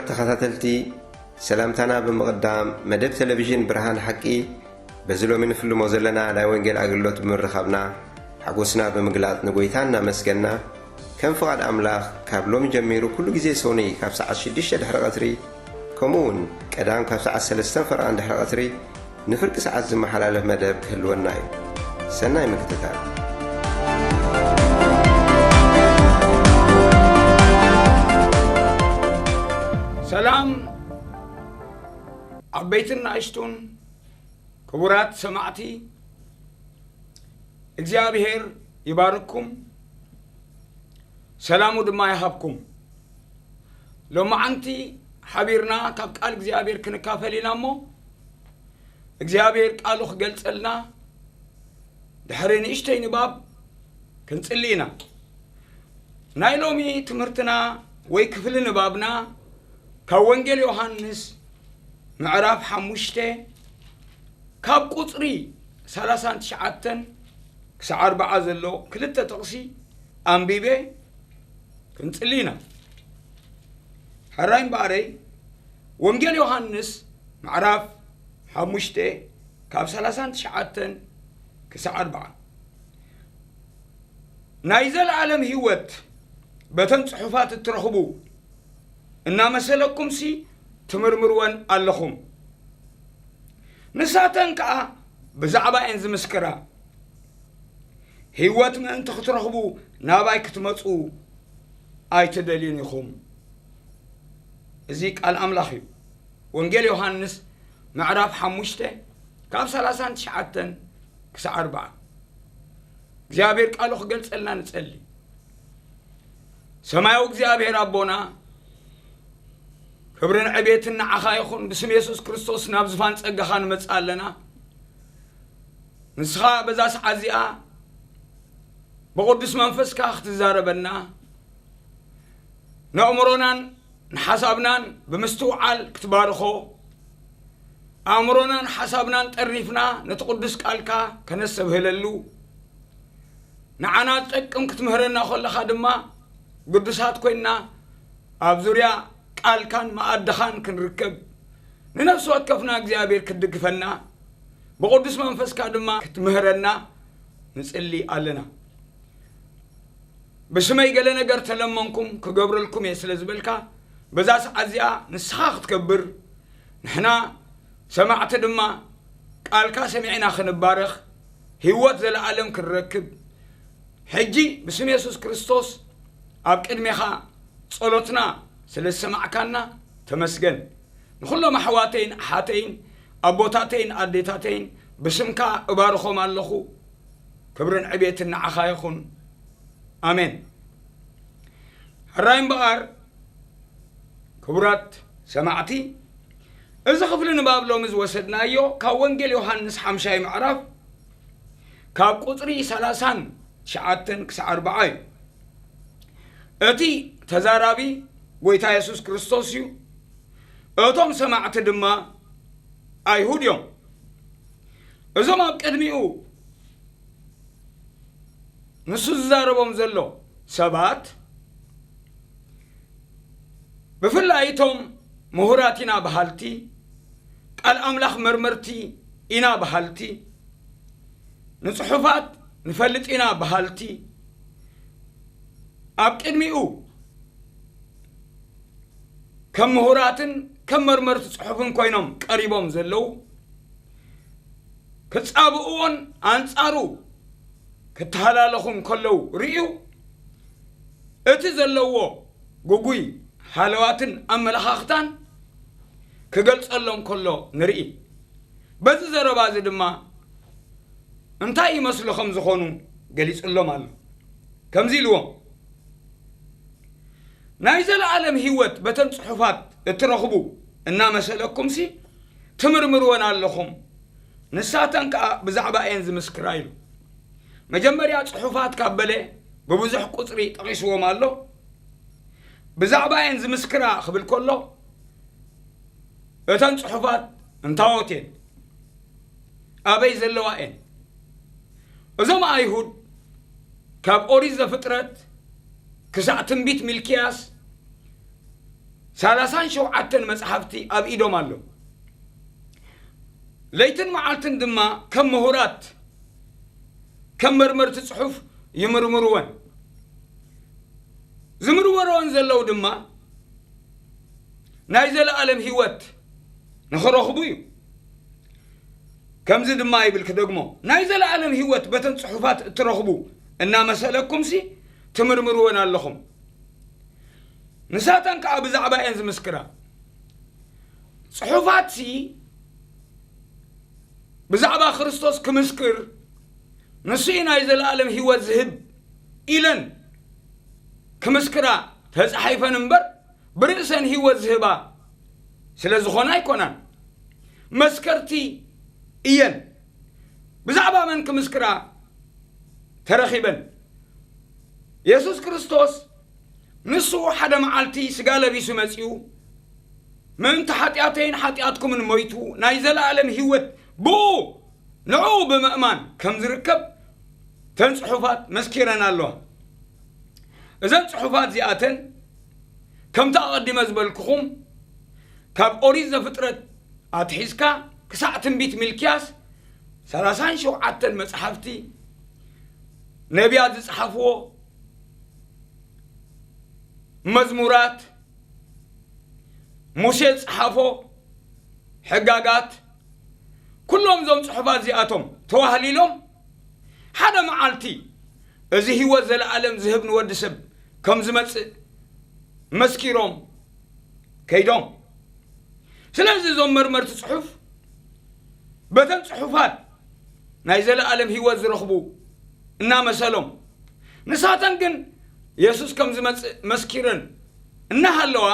ተኸታተልቲ፣ ሰላምታና ብምቕዳም፣ መደብ ቴሌቪዥን ብርሃን ሓቂ በዚ ሎሚ ንፍልሞ ዘለና ናይ ወንጌል ኣገልግሎት ብምርኻብና ሓጎስና ብምግላጽ ንጎይታ እናመስገና፣ ከም ፍቓድ ኣምላኽ ካብ ሎሚ ጀሚሩ ኩሉ ግዜ ሶኒ ካብ ሰዓት ሽዱሽተ ድሕሪ ቀትሪ፣ ከምኡ እውን ቀዳም ካብ ሰዓት ሰለስተን ፈረቓን ድሕሪ ቀትሪ ንፍርቂ ሰዓት ዝመሓላለፍ መደብ ክህልወና እዩ። ሰናይ ምክትታል። ሰላም ዓበይትን ንኣሽቱን ክቡራት ሰማዕቲ፣ እግዚኣብሔር ይባርኩም፣ ሰላሙ ድማ ይሃብኩም። ሎማዓንቲ ሓቢርና ካብ ቃል እግዚኣብሔር ክንካፈል ኢና እሞ፣ እግዚኣብሔር ቃሉ ክገልጸልና ድሕሪ ንእሽተይ ንባብ ክንጽሊ ኢና። ናይ ሎሚ ትምህርትና ወይ ክፍሊ ንባብና ካብ ወንጌል ዮሃንስ ምዕራፍ ሓሙሽተ ካብ ቁጽሪ ሰላሳን ትሽዓተን ክሳዕ ኣርብዓ ዘሎ ክልተ ጥቕሲ ኣንቢበ ክንጽሊ ኢና። ሕራይ እምበኣረይ፣ ወንጌል ዮሃንስ ምዕራፍ ሓሙሽተ ካብ ሰላሳን ትሽዓተን ክሳዕ ኣርብዓ። ናይ ዘለኣለም ህይወት በተን ጽሑፋት እትረኽቡ እናመሰለኩምሲ ትምርምርወን ኣለኹም። ንሳተን ከኣ ብዛዕባ እየን ዝምስክራ። ህይወት ምእንቲ ክትረኽቡ ናባይ ክትመጹ ኣይትደልዩን ኢኹም። እዚ ቃል ኣምላኽ እዩ። ወንጌል ዮሃንስ ምዕራፍ ሓሙሽተ ካብ ሰላሳን ትሽዓተን ክሳዕ ኣርብዓ። እግዚኣብሔር ቃሉ ክገልጸልና ንጸሊ። ሰማያዊ እግዚኣብሔር ኣቦና፣ ክብርን ዕቤትን ንዓኻ ይኹን። ብስም የሱስ ክርስቶስ ናብ ዝፋን ጸጋኻ ንመጽእ ኣለና። ንስኻ በዛ ሰዓት እዚኣ ብቕዱስ መንፈስካ ክትዛረበና፣ ነእምሮናን ንሓሳብናን ብምስትውዓል ክትባርኾ፣ ኣእምሮናን ሓሳብናን ጠርኒፍና ነቲ ቅዱስ ቃልካ ከነስተብህለሉ፣ ንዓና ትጠቅም ክትምህረና ከለኻ ድማ ግዱሳት ኮይንና ኣብ ዙርያ ቃልካን መኣድኻን ክንርከብ፣ ንነፍሲ ወከፍና እግዚኣብሔር ክትድግፈና፣ ብቕዱስ መንፈስካ ድማ ክትምህረና ንጽሊ ኣለና። ብስመይ ገለ ነገር ተለመንኩም ክገብረልኩም እየ ስለ ዝበልካ፣ በዛ ሰዓት እዚኣ ንስኻ ክትከብር፣ ንሕና ሰማዕቲ ድማ ቃልካ ሰሚዕና ክንባረኽ፣ ህይወት ዘለኣለም ክንረክብ፣ ሕጂ ብስም የሱስ ክርስቶስ ኣብ ቅድሜኻ ጸሎትና ስለ ዝሰማዕካና ተመስገን። ንኹሎም ኣሕዋተይን ኣሓተይን ኣቦታተይን ኣዴታተይን ብስምካ እባርኾም ኣለኹ። ክብርን ዕቤትን ንዓኻ ይኹን። ኣሜን። ሕራይ እምበኣር ክቡራት ሰማዕቲ፣ እዚ ክፍሊ ንባብ ሎሚ ዝወሰድናዮ ካብ ወንጌል ዮሃንስ ሓምሻይ ምዕራፍ ካብ ቁጽሪ ሰላሳን ትሽዓተን ክሳዕ ኣርብዓ እዩ። እቲ ተዛራቢ ጎይታ የሱስ ክርስቶስ እዩ። እቶም ሰማዕቲ ድማ ኣይሁድ እዮም። እዞም ኣብ ቅድሚኡ ንሱ ዝዛረቦም ዘሎ ሰባት፣ ብፍላይ እቶም ምሁራት ኢና በሃልቲ፣ ቃል ኣምላኽ መርመርቲ ኢና በሃልቲ፣ ንጽሑፋት ንፈልጥ ኢና በሃልቲ፣ ኣብ ቅድሚኡ ከም ምሁራትን ከም መርመርቲ ጽሑፍን ኮይኖም ቀሪቦም ዘለዉ፣ ክጻብእዎን ኣንጻሩ ክተሃላለኹ እንከለዉ ርእዩ፣ እቲ ዘለዎ ግጉይ ሃለዋትን ኣመለኻኽታን ክገልጸሎም ከሎ ንርኢ። በዚ ዘረባ እዚ ድማ እንታይ ይመስሉ ከም ዝኾኑ ገሊጹሎም ኣሎ። ከምዚ ኢልዎም፣ ናይ ዘለኣለም ህይወት በተን ጽሑፋት እትረኽቡ እናመሰለኩምሲ ትምርምርወን ኣለኹም፣ ንሳተን ከኣ ብዛዕባ እየን ዝምስክራ ኢሉ። መጀመርያ ጽሑፋት ካብ በለ ብብዙሕ ቁጽሪ ጠቒስዎም ኣሎ። ብዛዕባ እየን ዝምስክራ ክብል ከሎ፣ እተን ጽሑፋት እንታዎት እየን? ኣበይ ዘለዋ እየን? እዞም ኣይሁድ ካብ ኦሪት ዘፍጥረት ክሳዕ ትንቢት ሚልክያስ ሰላሳን ሸውዓተን መጽሓፍቲ ኣብ ኢዶም ኣሎ። ለይትን መዓልትን ድማ ከም ምሁራት፣ ከም መርመርቲ ጽሑፍ ይምርምርወን። ዝምርምርወን ዘለዉ ድማ ናይ ዘለኣለም ህይወት ንኽረኽቡ እዩ። ከምዚ ድማ ይብል፣ ክደግሞ፣ ናይ ዘለኣለም ህይወት በተን ጽሑፋት እትረኽቡ እናመሰለኩምሲ ትምርምርወን ኣለኹም። ንሳተን ከኣ ብዛዕባ እየን ዝምስክራ። ጽሑፋትሲ ብዛዕባ ክርስቶስ ክምስክር፣ ንሱ እዩ ናይ ዘለኣለም ህይወት ዝህብ ኢለን ክምስክራ ተጻሒፈን እምበር፣ ብርእሰን ህይወት ዝህባ ስለ ዝኾና ኣይኮናን። መስከርቲ እየን። ብዛዕባ መን ክምስክራ ተረኺበን? የሱስ ክርስቶስ ንሱ ሓደ መዓልቲ ስጋ ለቢሱ መጺኡ፣ ምእንቲ ሓጢኣተይን ሓጢኣትኩምን ሞይቱ፣ ናይ ዘለኣለም ህይወት ብኡ፣ ንዕኡ ብምእማን ከም ዝርከብ፣ እተን ጽሑፋት መስኪረን ኣለዋ። እዘን ጽሑፋት እዚኣተን፣ ከምቲ ኣቐዲመ ዝበልኩኹም፣ ካብ ኦሪት ዘፍጥረት ኣትሒዝካ ክሳዕ ትንቢት ሚልክያስ፣ ሰላሳን ሸውዓተን መጽሓፍቲ፣ ነቢያት ዝጸሓፍዎ፣ መዝሙራት፣ ሙሴ ዝጸሓፎ፣ ሕጋጋት፣ ኩሎም እዞም ጽሑፋት እዚኣቶም ተዋህሊሎም፣ ሓደ መዓልቲ እዚ ህይወት ዘለኣለም ዝህብ ንወዲ ሰብ ከም ዝመጽእ መስኪሮም ከይዶም። ስለዚ እዞም መርመርቲ ጽሑፍ በተን ጽሑፋት ናይ ዘለኣለም ህይወት ዝረኽቡ እናመሰሎም፣ ንሳተን ግን የሱስ ከም ዝመጽእ መስኪረን እናሃለዋ፣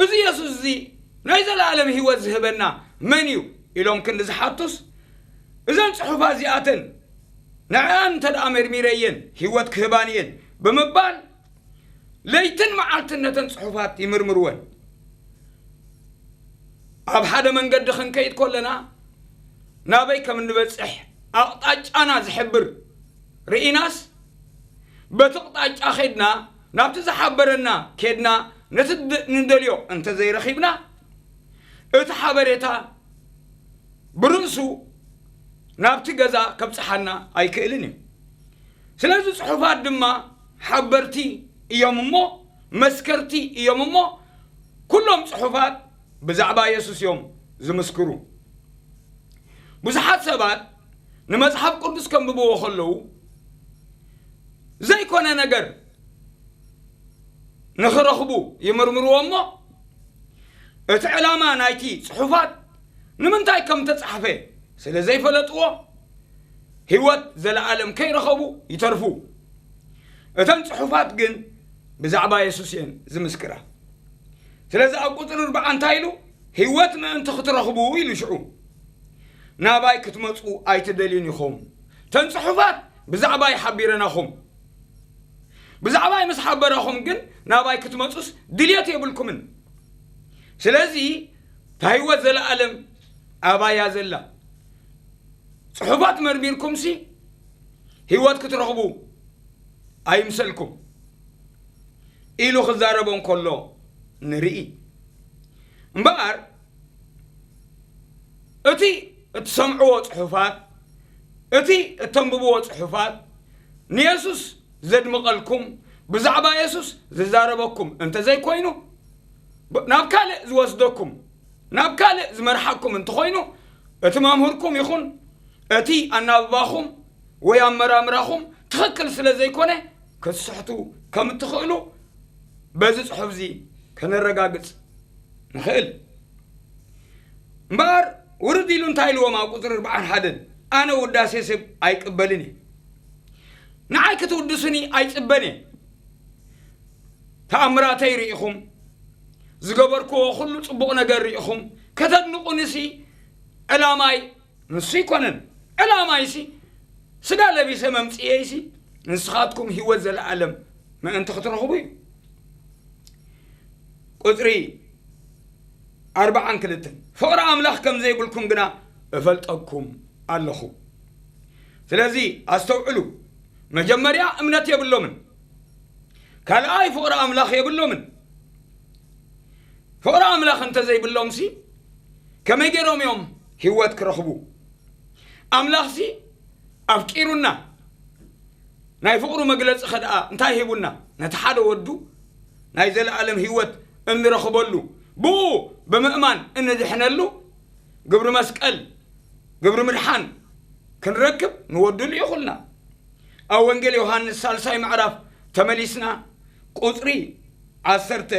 "እዚ የሱስ እዚ ናይ ዘለኣለም ህይወት ዝህበና መን እዩ?" ኢሎም ክንዲ ዝሓቱስ፣ "እዘን ጽሑፋት እዚኣተን ንዕኣን እንተ ደኣ መርሚረየን ህይወት ክህባን እየን" ብምባል ለይትን መዓልትን ነተን ጽሑፋት ይምርምርወን። ኣብ ሓደ መንገዲ ክንከይድ ከለና ናበይ ከም እንበጽሕ ኣቕጣጫና ዝሕብር ርኢናስ፣ በቲ ኣቕጣጫ ኸድና፣ ናብቲ ዝሓበረና ኬድና፣ ነቲ ድ-፣ ንደልዮ እንተ ዘይረኺብና፣ እቲ ሓበሬታ ብርእሱ ናብቲ ገዛ ከብጽሓና ኣይክእልን እዩ። ስለዚ ጽሑፋት ድማ ሓበርቲ እዮም እሞ፣ መስከርቲ እዮም እሞ፣ ኩሎም ጽሑፋት ብዛዕባ የሱስ እዮም ዝምስክሩ። ብዙሓት ሰባት ንመጽሓፍ ቅዱስ ከንብብዎ ከለዉ፣ ዘይኮነ ነገር ንኽረኽቡ ይምርምርዎ እሞ፣ እቲ ዕላማ ናይቲ ጽሑፋት ንምንታይ ከም እተጻሕፈ ስለ ዘይፈለጥዎ፣ ህይወት ዘለኣለም ከይረኸቡ ይተርፉ። እተን ጽሑፋት ግን ብዛዕባ የሱስ እየን ዝምስክራ። ስለዚ ኣብ ቁጽሪ ኣርብዓ እንታይ ኢሉ? "ህይወት ምእንቲ ክትረኽቡ" ኢሉ ሽዑ፣ "ናባይ ክትመጹ ኣይትደልዩን ኢኹም። እተን ጽሑፋት ብዛዕባይ ሓቢረናኹም። ብዛዕባይ ምስ ሓበራኹም ግን ናባይ ክትመጹስ ድልየት የብልኩምን። ስለዚ እታ ህይወት ዘለኣለም ኣባያ ዘላ። ጽሑፋት መርሚርኩምሲ ህይወት ክትረኽቡ ኣይምሰልኩም" ኢሉ ክዛረቦም ከሎ ንርኢ። እምበኣር እቲ እትሰምዕዎ ጽሑፋት፣ እቲ እተንብብዎ ጽሑፋት ንየሱስ ዘድምቐልኩም፣ ብዛዕባ የሱስ ዝዛረበኩም እንተ ዘይኮይኑ፣ ብ-፣ ናብ ካልእ ዝወስደኩም፣ ናብ ካልእ ዝመርሓኩም እንተኾይኑ፣ እቲ መምህርኩም ይኹን እቲ ኣናብባኹም ወይ ኣመራምራኹም ትኽክል ስለ ዘይኮነ፣ ክትስሕቱ ከም እትኽእሉ በዚ ጽሑፍዚ ከነረጋግጽ ንኽእል። እምበኣር ውርድ ኢሉ እንታይ ኢልዎም ኣብ ቁጽሪ ኣርብዓን ሓደን? "ኣነ ውዳሴ ሰብ ኣይቅበልን እየ። ንዓይ ክትውድሱኒ ኣይጽበን እየ። ተኣምራተይ ርኢኹም፣ ዝገበርክዎ ኩሉ ጽቡቕ ነገር ርኢኹም፣ ከተድንቑኒሲ ዕላማይ ንሱ ኣይኮነን። ዕላማይሲ ስጋ ለቢሰ መምጽኤይሲ ንስኻትኩም ህይወት ዘለኣለም ምእንቲ ክትረኽቡ እዩ።" ቁጽሪ ኣርብዓን ክልተን፣ "ፍቕሪ ኣምላኽ ከም ዘይብልኩም ግና እፈልጠኩም ኣለኹ።" ስለዚ ኣስተውዕሉ፣ መጀመርያ እምነት የብሎምን፣ ካልኣይ ፍቕሪ ኣምላኽ የብሎምን። ፍቕሪ ኣምላኽ እንተዘይብሎምሲ ከመይ ገይሮም እዮም ህይወት ክረኽቡ? ኣምላኽሲ ኣፍቂሩና። ናይ ፍቕሩ መግለጺ ኸ ደኣ እንታይ ሂቡና? ነቲ ሓደ ወዱ ናይ ዘለኣለም ህይወት እንረኽበሉ፣ ብኡ ብምእማን እንድሕነሉ ግብሪ መስቀል፣ ግብሪ ምድሓን ክንረክብ ንወዱ ልኢኹልና። ኣብ ወንጌል ዮሃንስ ሳልሳይ ምዕራፍ ተመሊስና ቁጽሪ ዓሰርተ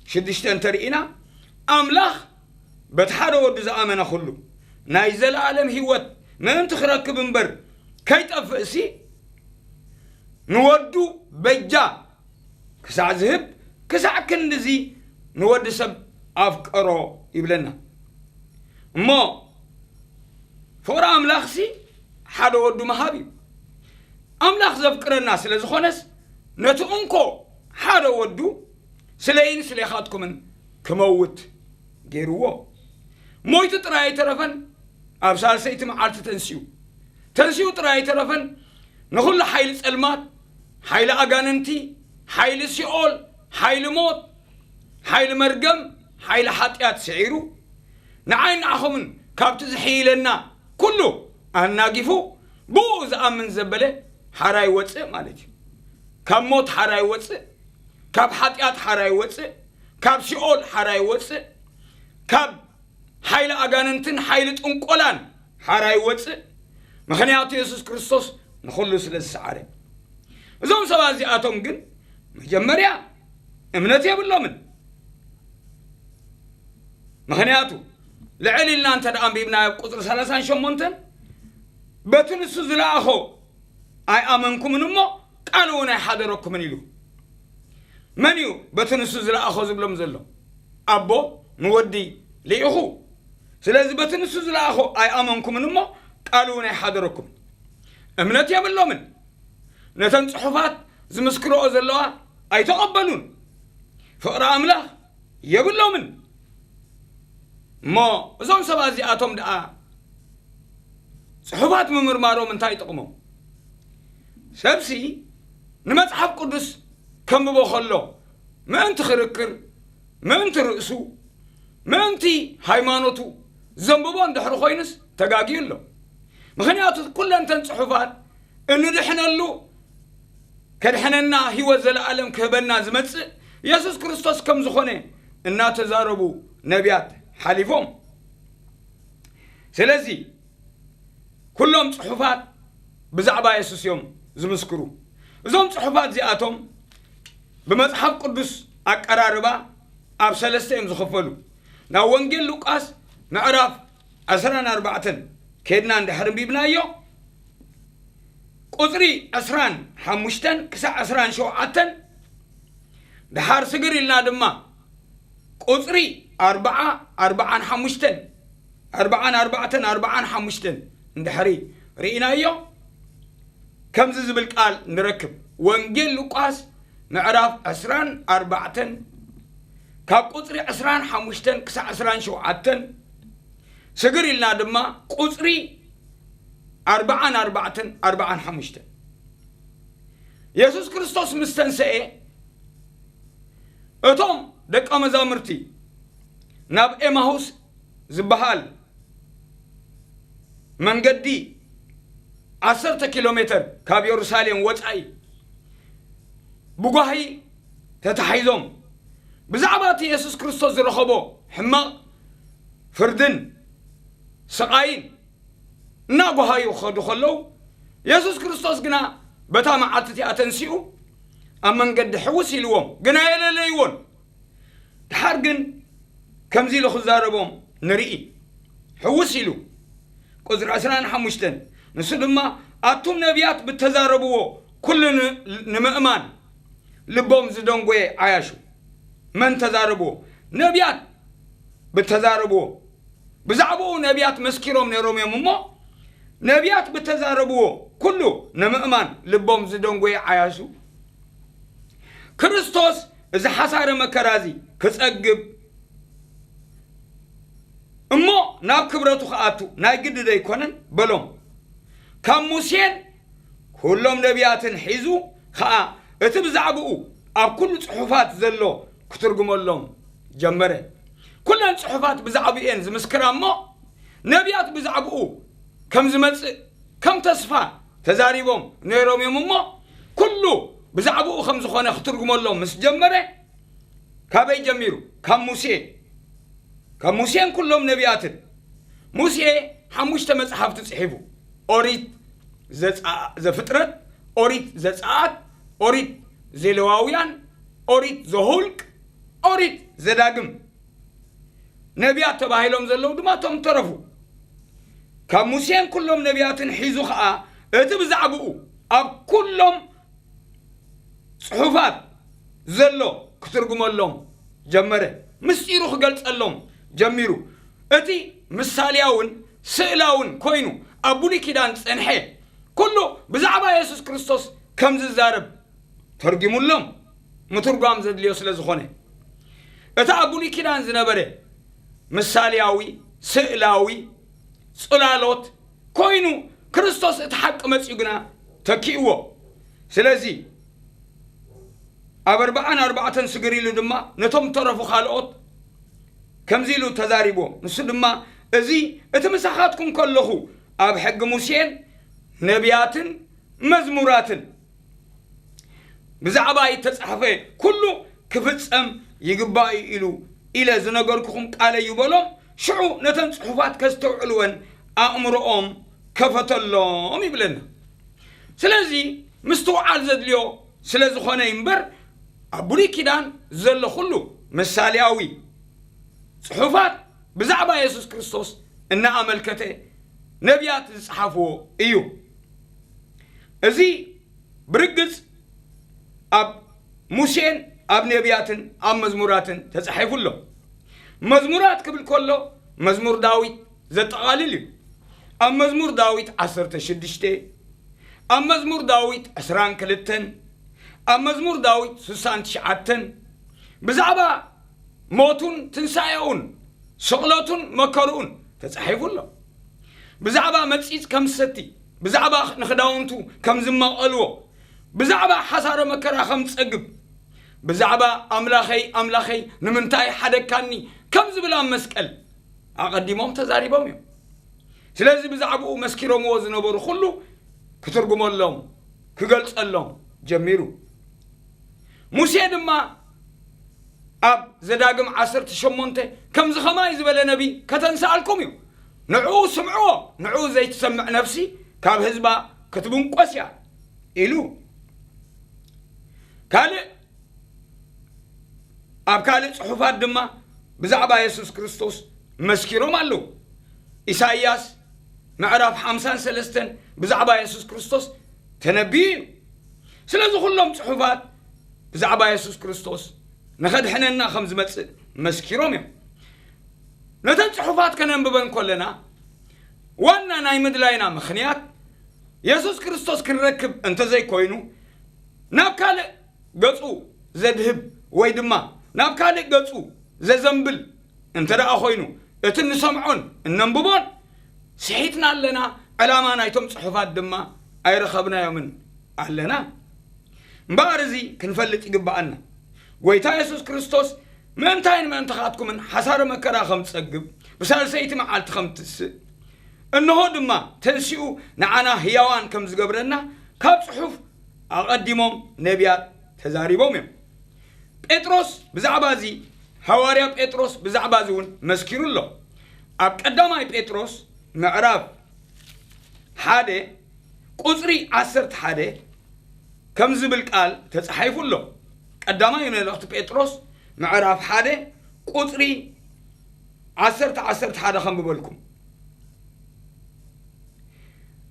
ሽዱሽተ እንተርኢና፣ ኣምላኽ በቲ ሓደ ወዱ ዝኣመነ ኩሉ ናይ ዘለኣለም ህይወት ምእንቲ ክረክብ እምበር ከይጠፍእሲ፣ ንወዱ በጃ ክሳዕ ዝህብ፣ ክሳዕ ክንድዚ ንወዲ ሰብ ኣፍቀሮ ይብለና። እሞ ፍቕሪ ኣምላኽሲ ሓደ ወዱ ምሃብ እዩ። ኣምላኽ ዘፍቅረና ስለ ዝኾነስ ነቲ እንኮ ሓደ ወዱ ስለይን ስሌኻትኩምን ክመውት ገይርዎ። ሞይቱ ጥራይ ኣይተረፈን፣ ኣብ ሳልሰይቲ መዓልቲ ተንሲኡ። ተንሲኡ ጥራይ ኣይተረፈን፣ ንኹሉ ሓይሊ ጸልማት፣ ሓይሊ ኣጋንንቲ፣ ሓይሊ ሲኦል፣ ሓይሊ ሞት፣ ሓይሊ መርገም፣ ሓይሊ ሓጢኣት ስዒሩ፣ ንዓይ ንዓኹምን ካብቲ ዝሕይለና ኩሉ ኣናጊፉ፣ ብኡ ዝኣምን ዘበለ ሓራ ይወጽእ ማለት እዩ። ካብ ሞት ሓራ ይወጽእ፣ ካብ ሓጢኣት ሓራ ይወጽእ፣ ካብ ሲኦል ሓራ ይወጽእ፣ ካብ ሓይሊ ኣጋንንትን ሓይሊ ጥንቆላን ሓራ ይወጽእ። ምኽንያቱ የሱስ ክርስቶስ ንኹሉ ስለ ዝሰዓረ። እዞም ሰባት እዚኣቶም ግን መጀመርያ እምነት የብሎምን። ምኽንያቱ ልዕል ኢልና እንተ ደኣ ኣንቢብና ኣብ ቁጽሪ ሰላሳን ሸሞንተን፣ በቲ ንሱ ዝለኣኾ ኣይኣመንኩምን እሞ ቃል እውን ኣይሓደረኩምን ኢሉ። መን እዩ በቲ ንሱ ዝለኣኾ ዝብሎም ዘሎ? ኣቦ ንወዲ ልኢኹ። ስለዚ በቲ ንሱ ዝለኣኾ ኣይኣመንኩምን እሞ ቃል እውን ኣይሓደረኩምን። እምነት የብሎምን። ነተን ጽሑፋት ዝምስክርኦ ዘለዋ ኣይተቐበሉን። ፍቕሪ ኣምላኽ የብሎምን። እሞ እዞም ሰባት እዚኣቶም ደኣ ጽሑፋት ምምርማሮም እንታይ ይጠቕሞም? ሰብሲ ንመጽሓፍ ቅዱስ ከንብቦ ከሎ ምእንቲ ክርክር፣ ምእንቲ ርእሱ፣ ምእንቲ ሃይማኖቱ ዘንብቦ እንድሕሪ ኮይኑስ ተጋግዩ ኣሎ። ምኽንያቱ ኩለንተን ጽሑፋት እንድሕነሉ፣ ከድሕነና፣ ህይወት ዘለኣለም ክህበና ዝመጽእ የሱስ ክርስቶስ ከም ዝኾነ እናተዛረቡ ነቢያት ሓሊፎም። ስለዚ ኩሎም ጽሑፋት ብዛዕባ የሱስ እዮም ዝምስክሩ። እዞም ጽሑፋት እዚኣቶም ብመጽሓፍ ቅዱስ ኣቀራርባ ኣብ ሰለስተ እዮም ዝኽፈሉ። ናብ ወንጌል ሉቃስ ምዕራፍ ዕስራን ኣርባዕተን ኬድና እንድሕር ኣንቢብናዮ፣ ቁጽሪ ዕስራን ሓሙሽተን ክሳዕ ዕስራን ሸውዓተን፣ ደሓር ስግር ኢልና ድማ ቁጽሪ ኣርባዓ፣ ኣርባዓን ሓሙሽተን፣ ኣርባዓን ኣርባዕተን፣ ኣርባዓን ሓሙሽተን እንድሕሪ ርኢናዮ፣ ከምዚ ዝብል ቃል ንረክብ። ወንጌል ሉቃስ ምዕራፍ ዕስራን ኣርባዕተን፣ ካብ ቁጽሪ ዕስራን ሓሙሽተን ክሳዕ ዕስራን ሸውዓተን፣ ስግር ኢልና ድማ ቁጽሪ ኣርባዓን ኣርባዕተን፣ ኣርባዓን ሓሙሽተን። የሱስ ክርስቶስ ምስ ተንሰኤ፣ እቶም ደቀ መዛሙርቲ ናብ ኤማሁስ ዝበሃል መንገዲ ዓሰርተ ኪሎ ሜተር ካብ የሩሳሌም ወጻኢ ብጓሂ ተታሒዞም፣ ብዛዕባ እቲ የሱስ ክርስቶስ ዝረኸቦ ሕማቕ ፍርድን ስቓይን እናጓሃዩ ክኸዱ ከለዉ፣ የሱስ ክርስቶስ ግና በታ መዓልቲ እቲኣ ተንሲኡ ኣብ መንገዲ ሕውስ ኢልዎም፣ ግና የለለይዎን። ድሓር ግን ከምዚ ኢሉ ክዛረቦም ንርኢ። ሕውስ ኢሉ፣ ቁጽሪ ዕስራን ሓሙሽተን፣ ንሱ ድማ፣ ኣቱም ነቢያት ብተዛረብዎ ኩሉ ን-፣ ንምእማን ልቦም ዝደንጎየ ዓያሹ። መን ተዛረብዎ? ነቢያት ብተዛረብዎ። ብዛዕባኡ ነቢያት መስኪሮም ነይሮም እዮም እሞ፣ ነቢያት ብተዛረብዎ ኩሉ ንምእማን ልቦም ዝደንጎየ ዓያሹ። ክርስቶስ እዚ ሓሳረ መከራ እዚ ክጸግብ እሞ ናብ ክብረቱ ክኣቱ ናይ ግዲ ደይኮነን በሎም። ካብ ሙሴን ኩሎም ነቢያትን ሒዙ ኸኣ እቲ ብዛዕባኡ ኣብ ኩሉ ጽሑፋት ዘሎ ክትርጉመሎም ጀመረ። ኩለን ጽሑፋት ብዛዕባኡ እየን ዝምስክራ እሞ፣ ነቢያት ብዛዕባኡ ከም ዝመጽእ ከም ተስፋ ተዛሪቦም ነይሮም እዮም እሞ፣ ኩሉ ብዛዕባኡ ከም ዝኾነ ክትርጉመሎም ምስ ጀመረ፣ ካበይ ጀሚሩ? ካብ ሙሴ፣ ካብ ሙሴን ኩሎም ነቢያትን። ሙሴ ሓሙሽተ መጽሓፍቲ ጽሒፉ። ኦሪት ዘጻ-፣ ዘፍጥረት፣ ኦሪት ዘጸኣት፣ ኦሪት ዘሌዋውያን፣ ኦሪት ዘሁልቅ፣ ኦሪት ዘዳግም። ነቢያት ተባሂሎም ዘለዉ ድማ እቶም ተረፉ። ካብ ሙሴን ኩሎም ነቢያትን ሒዙ ኸኣ እቲ ብዛዕባኡ ኣብ ኩሎም ጽሑፋት ዘሎ ክትርጉመሎም ጀመረ። ምስጢሩ ክገልጸሎም ጀሚሩ። እቲ ምሳልያውን ስእላውን ኮይኑ ኣብ ብሉይ ኪዳን ዝጸንሐ ኩሉ ብዛዕባ የሱስ ክርስቶስ ከም ዝዛረብ ተርጊሙሎም፣ ምትርጓም ዘድልዮ ስለ ዝኾነ። እቲ ኣብ ብሉይ ኪዳን ዝነበረ ምሳልያዊ፣ ስእላዊ፣ ጽላሎት ኮይኑ፣ ክርስቶስ እቲ ሓቂ መጺኡ ግና ተኪእዎ። ስለዚ ኣብ ኣርብዓን ኣርባዕተን ስግር ኢሉ ድማ ነቶም ተረፉ ካልኦት ከምዚ ኢሉ ተዛሪብዎም። ንሱ ድማ፣ "እዚ እቲ ምሳኻትኩም ከለኹ ኣብ ሕጊ ሙሴን ነቢያትን መዝሙራትን ብዛዕባይ እተጻሕፈ ኩሉ ክፍጸም ይግባእ እዩ ኢሉ፣ ኢለ ዝነገርኩኹም ቃለይ እዩ" በሎም። ሽዑ ነተን ጽሑፋት ከስተውዕልወን ኣእምሮኦም ከፈተሎም ይብለና። ስለዚ ምስትውዓል ዘድልዮ ስለ ዝኾነ እዩ እምበር፣ ኣብ ብሉይ ኪዳን ዘሎ ኩሉ ምሳሌያዊ ጽሑፋት ብዛዕባ የሱስ ክርስቶስ እናኣመልከተ ነቢያት ዝጸሓፍዎ እዩ። እዚ ብርግጽ ኣብ ሙሴን ኣብ ነቢያትን ኣብ መዝሙራትን ተጻሒፉ ኣሎ። መዝሙራት ክብል ከሎ መዝሙር ዳዊት ዘጠቓልል እዩ። ኣብ መዝሙር ዳዊት ዓሰርተ ሽዱሽተ፣ ኣብ መዝሙር ዳዊት ዕስራን ክልተን፣ ኣብ መዝሙር ዳዊት ስሳን ትሽዓተን ብዛዕባ ሞቱን ትንሳኤኡን ስቕለቱን መከርኡን ተጻሒፉ ኣሎ። ብዛዕባ መጺጽ ከም ዝሰቲ፣ ብዛዕባ ንኽዳውንቱ ከም ዝመቐልዎ፣ ብዛዕባ ሓሳረ መከራ ከም ዝጸግብ፣ ብዛዕባ "ኣምላኸይ፣ ኣምላኸይ፣ ንምንታይ ሓደግካኒ?" ከም ዝብል ኣብ መስቀል ኣቐዲሞም ተዛሪቦም እዮም። ስለዚ ብዛዕባኡ መስኪሮምዎ ዝነበሩ ኩሉ ክትርጉመሎም፣ ክገልጸሎም ጀሚሩ። ሙሴ ድማ ኣብ ዘዳግም ዓሰርተ ሸሞንተ፣ "ከምዚ ኸማይ ዝበለ ነቢ ከተንስኣልኩም እዩ፣ ንዕኡ ስምዕዎ፣ ንዕኡ ዘይትሰምዕ ነፍሲ ካብ ህዝባ ክትብንቆስ እያ" ኢሉ። ካልእ፣ ኣብ ካልእ ጽሑፋት ድማ ብዛዕባ የሱስ ክርስቶስ መስኪሮም ኣለዉ። ኢሳይያስ ምዕራፍ ሓምሳን ሰለስተን ብዛዕባ የሱስ ክርስቶስ ተነብዩ እዩ። ስለዚ ኩሎም ጽሑፋት ብዛዕባ የሱስ ክርስቶስ ንኸድሕነና ከም ዝመጽእ መስኪሮም እዮም። ነተን ጽሑፋት ከነንብበን ከለና፣ ዋና ናይ ምድላይና ምኽንያት የሱስ ክርስቶስ ክንረክብ እንተዘይኮይኑ፣ ናብ ካልእ ገጹ ዘድህብ ወይ ድማ ናብ ካልእ ገጹ ዘዘንብል እንተ ደኣ ኾይኑ፣ እቲ እንሰምዖን እነንብቦን ስሒትና ኣለና፣ ዕላማ ናይቶም ጽሑፋት ድማ ኣይረኸብናዮምን ኣለና። እምበኣር እዚ ክንፈልጥ ይግብኣና። ጐይታ የሱስ ክርስቶስ ምእንታይን ምእንታኻትኩምን ሓሳረ መከራ ከም ዝጸግብ፣ ብሳልሰይቲ መዓልቲ ከም ዝትስእ፣ እንሆ ድማ ተንሲኡ ንዓና ህያዋን ከም ዝገብረና ካብ ጽሑፍ ኣቐዲሞም ነቢያት ተዛሪቦም እዮም። ጴጥሮስ ብዛዕባ እዚ፣ ሃዋርያ ጴጥሮስ ብዛዕባ እዚ እውን መስኪሩ ኣሎ። ኣብ ቀዳማይ ጴጥሮስ ምዕራፍ ሓደ ቁጽሪ ዓሰርተ ሓደ ከም ዝብል ቃል ተጻሒፉ ኣሎ። ቀዳማይ መልእኽቲ ጴጥሮስ ምዕራፍ ሓደ ቁጽሪ ዓሰርተ፣ ዓሰርተ ሓደ ከንብበልኩም።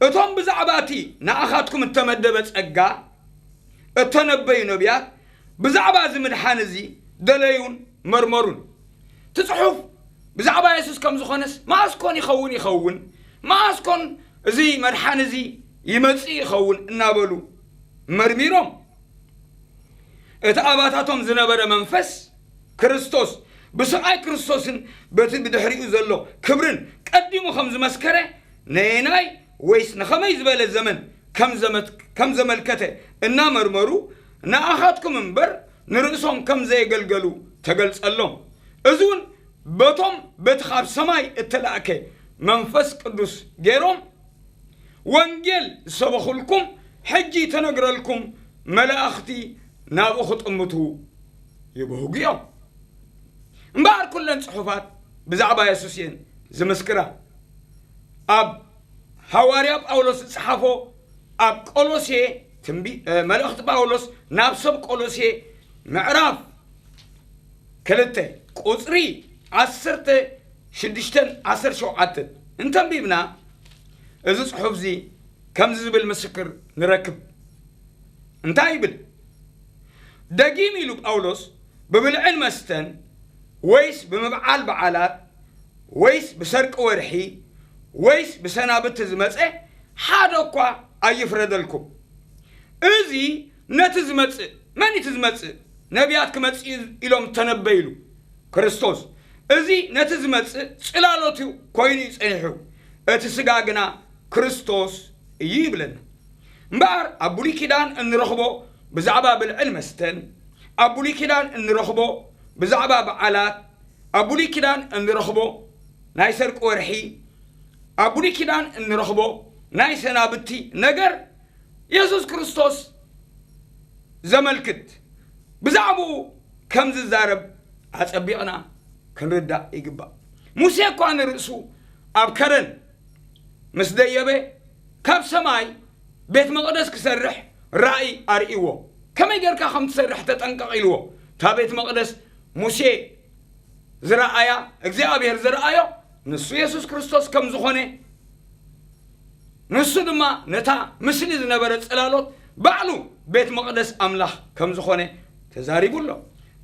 እቶም ብዛዕባ እቲ ንኣኻትኩም እተመደበ ጸጋ እተነበዩ ነቢያት ብዛዕባ እዚ ምድሓን እዚ ደለዩን መርመሩን። እቲ ጽሑፍ ብዛዕባ የሱስ ከም ዝኾነስ፣ መኣስ ኮን ይኸውን ይኸውን፣ መኣስ ኮን እዚ መድሓን እዚ ይመጽእ ይኸውን እናበሉ መርሚሮም። እቲ ኣባታቶም ዝነበረ መንፈስ ክርስቶስ ብስቓይ ክርስቶስን በቲ ብድሕሪኡ ዘሎ ክብርን ቀዲሙ ከም ዝመስከረ፣ ነየናይ ወይስ ንኸመይ ዝበለ ዘመን ከም ዘመት-፣ ከም ዘመልከተ እናመርመሩ፣ ንኣኻትኩም እምበር ንርእሶም ከም ዘየገልገሉ ተገልጸሎም። እዚ እውን በቶም በቲ ካብ ሰማይ እተላእከ መንፈስ ቅዱስ ገይሮም ወንጌል ዝሰበኹልኩም ሕጂ ተነግረልኩም መላእኽቲ ናብኡ ክጥምቱ ይብህጉ እዮም። እምበኣር ኩለን ጽሑፋት ብዛዕባ የሱስ እየን ዝምስክራ። ኣብ ሃዋርያ ጳውሎስ ዝጸሓፎ ኣብ ቆሎሴ ትንቢ-፣ እ፣ መልእኽቲ ጳውሎስ ናብ ሰብ ቆሎሴ ምዕራፍ ክልተ ቁጽሪ ዓሰርተ ሽዱሽተን ዓሰርተ ሸውዓተን እንተንቢብና፣ እዚ ጽሑፍ እዚ ከምዚ ዝብል ምስክር ንረክብ። እንታይ ይብል? ደጊም ኢሉ ጳውሎስ፣ ብብልዕን መስተን ወይስ ብምብዓል በዓላት ወይስ ብሰርቂ ወርሒ ወይስ ብሰናብቲ ዝመጸ ሓደ እኳ ኣይፍረደልኩም። እዚ ነቲ ዝመጽእ፣ መን እቲ ዝመጽእ? ነቢያት ክመጽእ እዩ ኢሎም ተነበይሉ። ክርስቶስ፣ እዚ ነቲ ዝመጽእ ጽላሎት እዩ ኮይኑ እዩ ጸኒሑ። እቲ ስጋ ግና ክርስቶስ እዩ ይብለና። እምበኣር ኣብ ብሉይ ኪዳን እንረኽቦ ብዛዕባ ብልዕን መስተን፣ ኣብ ብሉይ ኪዳን እንረኽቦ ብዛዕባ በዓላት፣ ኣብ ብሉይ ኪዳን እንረኽቦ ናይ ሰርቂ ወርሒ፣ ኣብ ብሉይ ኪዳን እንረኽቦ ናይ ሰናብቲ ነገር የሱስ ክርስቶስ ዘመልክት፣ ብዛዕባኡ ከም ዝዛረብ ኣጸቢቕና ክንርዳእ ይግባእ። ሙሴ እኳ ንርእሱ ኣብ ከረን ምስ ደየበ፣ ካብ ሰማይ ቤት መቕደስ ክሰርሕ ራእይ ኣርእይዎ። ከመይ ጌርካ ከም ትሰርሕ ተጠንቀቕ ኢልዎ። እታ ቤት መቕደስ ሙሴ ዝረኣያ፣ እግዚኣብሔር ዝረኣዮ ንሱ የሱስ ክርስቶስ ከም ዝኾነ፣ ንሱ ድማ ነታ ምስሊ ዝነበረ ጽላሎት ባዕሉ ቤት መቕደስ ኣምላኽ ከም ዝኾነ ተዛሪቡ ኣሎ።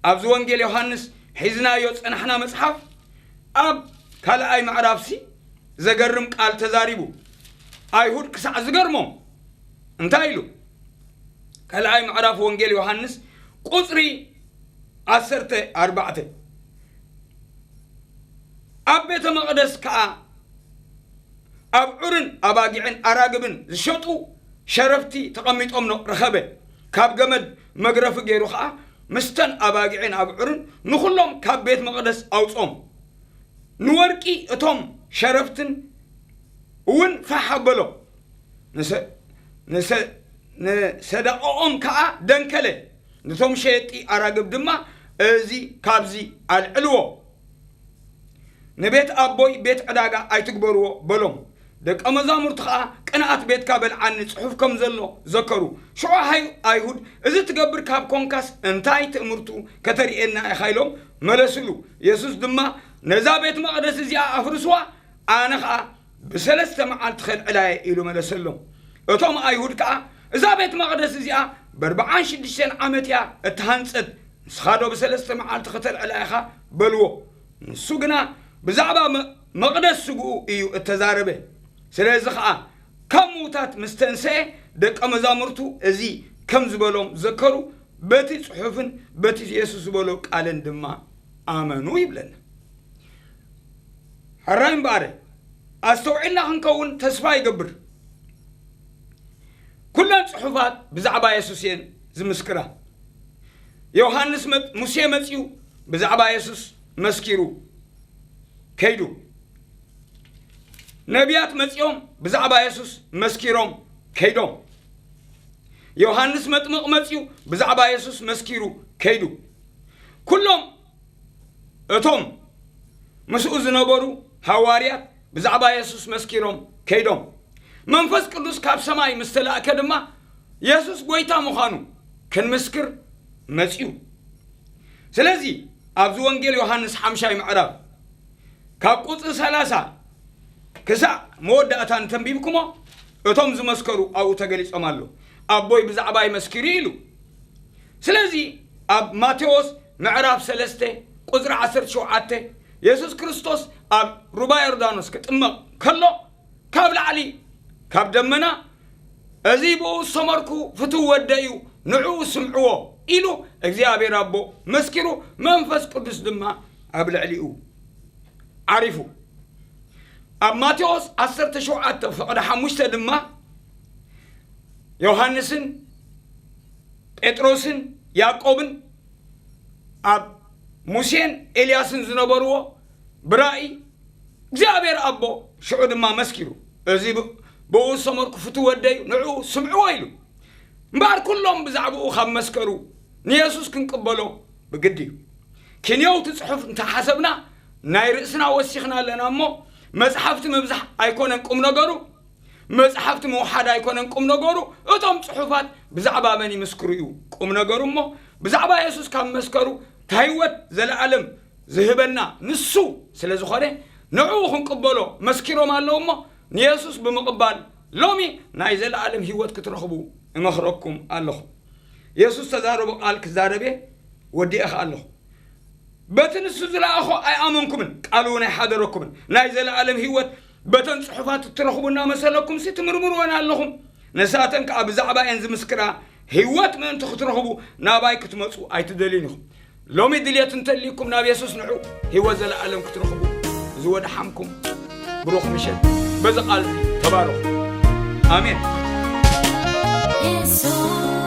ኣብዚ ወንጌል ዮሃንስ ሒዝናዮ ጸናሕና መጽሓፍ ኣብ ካልኣይ ምዕራፍሲ ዘገርም ቃል ተዛሪቡ። ኣይሁድ ክሳዕ ዝገርሞም እንታይ ኢሉ? ካልኣይ ምዕራፍ ወንጌል ዮሃንስ ቁጽሪ ዓሰርተ ኣርባዕተ፣ ኣብ ቤተ መቕደስ ከኣ ኣብዑርን ኣባጊዕን ኣራግብን ዝሸጡ ሸረፍቲ ተቐሚጦም ኖ-፣ ረኸበ። ካብ ገመድ መግረፊ ገይሩ ኸኣ ምስተን ኣባጊዕን ኣብዑርን ንኹሎም ካብ ቤት መቕደስ ኣውጾም። ንወርቂ እቶም ሸረፍትን እውን ፋሕ ኣበሎ። ንሰ-፣ ንሰ-፣ ንሰደቓኦም ከኣ ደንከለ። ነቶም ሸየጥቲ ኣራግብ ድማ፣ "እዚ ካብዚ ኣልዕልዎ፣ ንቤት ኣቦይ ቤት ዕዳጋ ኣይትግበርዎ" በሎም። ደቀ መዛሙርቲ ኸኣ፣ "ቅንኣት ቤትካ በልዓኒ" ጽሑፍ ከም ዘሎ ዘከሩ። ሽዑ ኣይ-፣ ኣይሁድ፣ "እዚ ትገብር ካብ ኮንካስ፣ እንታይ ትእምርቱ ከተርእየና ኢኻ?" ኢሎም መለስሉ። የሱስ ድማ፣ "ነዛ ቤት መቕደስ እዚኣ ኣፍርስዋ፣ ኣነ ኸኣ ብሰለስተ መዓልቲ ኸልዕላ እየ" ኢሉ መለሰሎም። እቶም ኣይሁድ ከኣ፣ "እዛ ቤት መቕደስ እዚኣ ብኣርብዓን ሽዱሽተን ዓመት እያ እተሃንጸት፣ ንስኻ ዶ ብሰለስተ መዓልቲ ኸተልዕላ ኢኻ?" በልዎ። ንሱ ግና ብዛዕባ መ-፣ መቕደስ ስግኡ እዩ እተዛረበ። ስለዚ ኸኣ ካብ ምዉታት ምስ ተንስኤ፣ ደቀ መዛሙርቱ እዚ ከም ዝበሎም ዘከሩ፣ በቲ ጽሑፍን በቲ የሱስ ዝበሎ ቃልን ድማ ኣመኑ ይብለና። ሕራይ እምበኣር፣ ኣስተውዒልና ክንከውን ተስፋ ይገብር። ኩለን ጽሑፋት ብዛዕባ የሱስ እየን ዝምስክራ። ዮሃንስ መጥ-፣ ሙሴ መጺኡ ብዛዕባ የሱስ መስኪሩ ከይዱ። ነቢያት መጺኦም ብዛዕባ የሱስ መስኪሮም ከይዶም። ዮሃንስ መጥምቕ መጺኡ ብዛዕባ የሱስ መስኪሩ ከይዱ። ኩሎም እቶም ምስኡ ዝነበሩ ሃዋርያት ብዛዕባ የሱስ መስኪሮም ከይዶም። መንፈስ ቅዱስ ካብ ሰማይ ምስ ተላእከ ድማ የሱስ ጐይታ ምዃኑ ክንምስክር መጺኡ። ስለዚ ኣብዚ ወንጌል ዮሃንስ ሓምሻይ ምዕራፍ ካብ ቁጽሪ ሰላሳ ክሳዕ መወዳእታ እንተንቢብኩሞ፣ እቶም ዝመስከሩ ኣብኡ ተገሊጾም ኣለዉ። ኣቦይ ብዛዕባይ መስኪሩ ኢሉ። ስለዚ ኣብ ማቴዎስ ምዕራፍ ሰለስተ ቁጽሪ ዓሰርተ ሸውዓተ፣ የሱስ ክርስቶስ ኣብ ሩባ ዮርዳኖስ ክጥመቕ ከሎ፣ ካብ ላዕሊ፣ ካብ ደመና፣ "እዚ ብኡ ዝሰመርኩ ፍቱው ወደይ እዩ፣ ንዕኡ ስምዕዎ" ኢሉ እግዚኣብሔር ኣቦ መስኪሩ፣ መንፈስ ቅዱስ ድማ ኣብ ልዕሊኡ ዓሪፉ። ኣብ ማቴዎስ ዓሰርተ ሸውዓተ ፍቕዲ ሓሙሽተ ድማ ዮሃንስን ጴጥሮስን ያዕቆብን ኣብ ሙሴን ኤልያስን ዝነበርዎ ብራእይ እግዚኣብሔር ኣቦ ሽዑ ድማ መስኪሩ፣ እዚ ብ-፣ ብኡ ዝሰመርኩ ፍቱ ወደይ ንዑ ስምዕዎ ኢሉ። እምበኣር ኩሎም ብዛዕባኡ ካብ መስከሩ ንየሱስ ክንቅበሎ ብግዲ እዩ። ክንየውቲ ጽሑፍ እንተሓሰብና ናይ ርእስና ወሲኽና ኣለና እሞ መጽሓፍቲ ምብዛሕ ኣይኮነን ቁም ነገሩ፣ መጽሓፍቲ ምውሓድ ኣይኮነን ቁም ነገሩ። እቶም ጽሑፋት ብዛዕባ መን ይምስክሩ እዩ ቁም ነገሩ እሞ ብዛዕባ የሱስ ካብ መስከሩ እታ ህይወት ዘለኣለም ዝህበና ንሱ ስለ ዝኾነ ንዕኡ ክንቅበሎ መስኪሮም ኣለዉ እሞ ንየሱስ ብምቕባል ሎሚ ናይ ዘለኣለም ህይወት ክትረኽቡ እመኽረኩም ኣለኹ። የሱስ ተዛረቦ ቃል ክዛረብ እየ፣ ወዲኤ ኸኣ ኣለኹ። በቲ ንሱ ዝለኣኾ ኣይኣመንኩምን፣ ቃሉ እውን ኣይሓደረኩምን። ናይ ዘለኣለም ህይወት በተን ጽሑፋት እትረኽቡ እናመሰለኩም ሲ ትምርምርወን ኣለኹም። ንሳተን ከኣ ብዛዕባ እየን ዝምስክራ፣ ህይወት ምእንቲ ክትረኽቡ ናባይ ክትመጹ ኣይትደልዩን ኢኹም። ሎሚ ድልየት እንተልይኩም ናብ የሱስ ንዑ፣ ህይወት ዘለኣለም ክትረኽቡ። ዝወድሓምኩም ብሩኽ ምሸት። በዚ ቃል ተባረኹ። ኣሜን። የሱስ